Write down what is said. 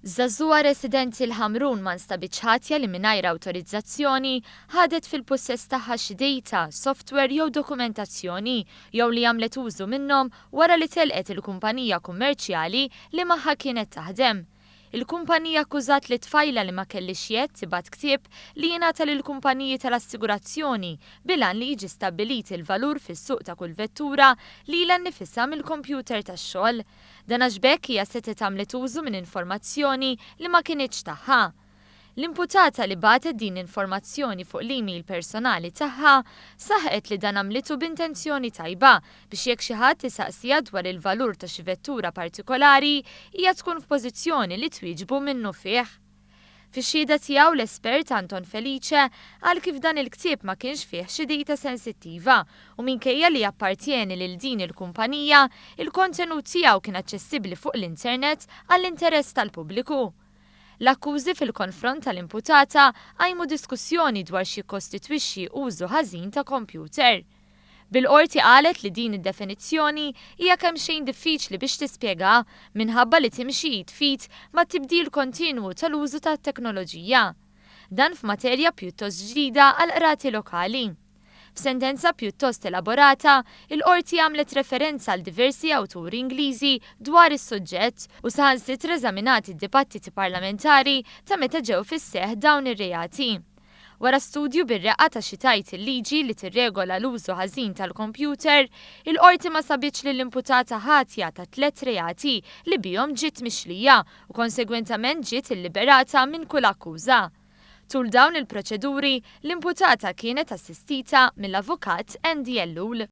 Żagħżugħa residenti l-Ħamrun ma nstabitx ħatja li mingħajr awtorizzazzjoni ħadet fil-pussess tagħha xi data, software jew dokumentazzjoni jew li għamlet użu minnhom wara li telqet il-kumpanija kummerċjali li magħha kienet taħdem. Il-kumpanija akkużat lit-tfajla li ma kellhiex jedd tibgħat ktieb li jingħata lill-kumpaniji tal-assigurazzjoni bil-għan li jiġi stabbilit il-valur fis-suq ta' kull vettura lilha nnifisha mill-kompjuter tax-xogħol. Dan għax b'hekk hija setgħet għamlet użu minn informazzjoni li ma kinitx tagħha. L-imputata li bagħtet din l-informazzjoni fuq l-email personali tagħha saħqet li dan għamlitu b'intenzjoni tajba biex jekk xi ħadd isaqsiha dwar il-valur ta' xi vettura partikolari hija tkun f'pożizzjoni li twieġbu minnufih. Fix-xhieda tiegħu l-espert Anton Felice qal kif dan il-ktieb ma kienx fih xi data sensittiva u minkejja li jappartjeni lil din il-kumpanija, il-kontenut tiegħu kien aċċessibbli fuq l-internet għall-interess tal-pubbliku. L-akkużi fil-konfront tal-imputata qajmu diskussjoni dwar x'jikkostitwixxi użu ħażin ta' kompjuter. Bil-Qorti qalet li din id-definizzjoni hija kemxejn diffiċli biex tispjega minħabba li timxi id f'id mat-tibdil kontinwu tal-użu tat-teknoloġija. Dan f'materja pjuttost ġdida għall-qrati lokali. F'sentenza pjuttost elaborata, il-Qorti għamlet referenza għal diversi awturi Ingliżi dwar is-suġġett u saħansitra eżaminat id-dibattiti parlamentari ta' meta ġew fis-seħħ dawn ir-reati. Wara studju bir-reqqa ta' xi tgħid il-liġi li tirregola l-użu ħażin tal-kompjuter, il-Qorti ma sabitx lill-imputata ħatja tat-tlett reati li bihom ġiet mixlija u konsegwentament ġiet illiberata minn kull akkuża. Tul dawn il-proċeduri, l-imputata kienet assistita mill-Avukat Andy Ellul.